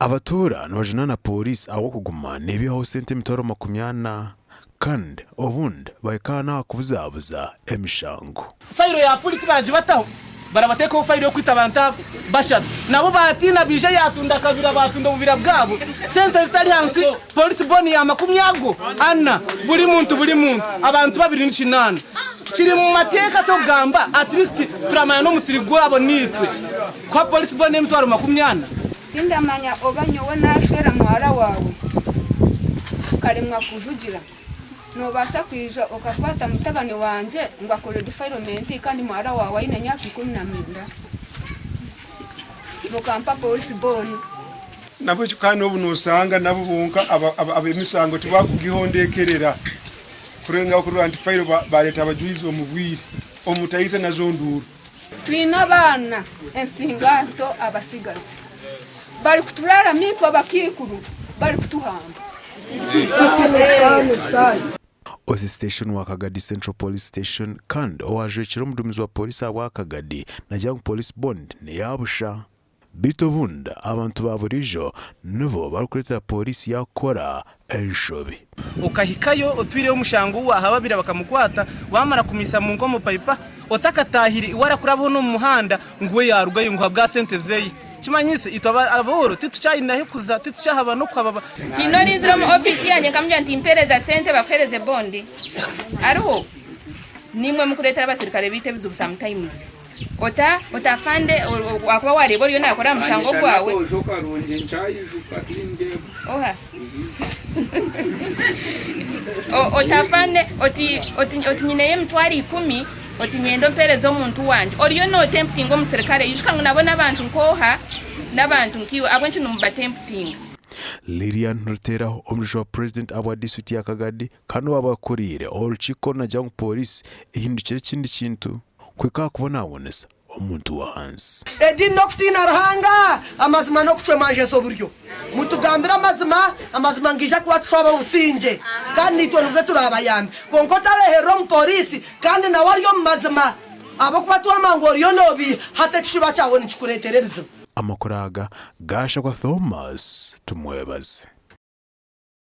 Abatuura nibajunaana Pooriisi ahabw'okuguma neebihaho sente emitwaro 40 kandi obundi bahika n'aha kubuzabuza emishango. Fayiro ya puri tibaragibataho, barabateekaho fayiro y'okwita abantu abo bashatu. Nabo baatiina baija yaatunda akabira baatunda obubira bwabo. Sente zitari hansi polisi boni ya makumi ago ana buri muntu buri muntu abantu babiri ni kinaana. Kiri mu mateeka ky'okugamba at least turamanya n'omusiri gwabo naitwe kuha polisi boni y'emitwaro 40. Tindamanya oba nyowe naashwera muhara waawe, nkaremwa kujugira. Noobaasa kwija okakwata mutabani wangye ngu akore defilement kandi muhara waawe aine emyaka 19? Mukampa police bond. Nabo kandi obu noosanga nabo bonka ab'emisango tibakugihondekerera kurengaho kurora nti fayiro bareeta abajurizi omu bwire omutayiza nazo nduuru. Twine abaana ensingaanto abatsigazi barikuturaaramu itwe abakaikuru barikutuhamba. OC Station wa Kagadi Central Police Station kandi owajwekire omuduumizi wa pooriisi ahabwa Kagadi nagira ngu Police Bond neya busha. Beitu obundi abantu ba buriijo nibo barikureetera pooriisi yaakora enshobi. Okahikayo otwireyo omushango ou waahababira bakamukwata, waamara kumiisa mu nkomo payipa, otakataahire iwe arakurabaho n'omu muhanda ngu we yaarugayo ngu ahabwa sente zeye. Kimanyise itwe abooro titukyayine ahi kuza, titukyahaba n'okuhababa. Haine orinzire omu ofiisi yangye nkamugira nti mpereza sente bakuhereze bondi? Ariho? Nimwe mukureetera abasirikare baitu ebizibu sometimes. Ota ota afande wakuba wareeba oriyo nakora aha mushango gwawe. Oha? Oti afande oti oti oti nyineyo emitwaro ikumi oti nyenda ompereze omuntu wangye. Oriyo notemputinga omusirikare ijuka ngu nabo n'abantu nk'oha? N'abantu nk'iwe ahabw'enki nimubatemputinga? Lilian Ruteraho, Omujuzi wa Purezidenti ahabwa disiturikiti ya Kagadi kandi owaaba akuriire orukiiko nagira ngu pooriisi ehindukire ekindi kintu kuhika aha kubonabonesa omuntu w'ahansi. Ediini n'okutiina Ruhanga, amazima n'okucwa emanja ez'oburyo. Mutugambire amazima, amazima nigaija kuba kucwaba obusingye, kandi naitwe nibwo turaabayambe. Kwonka otabeeherera omupooriisi kandi nawe ari omu mazima, ahabw'okuba twamanya ngu oriyo noobeiha, hati ekishuba kyawe nikikureetera ebizibu. Amakuru aga gaashakwa Thomas Tumwebaze.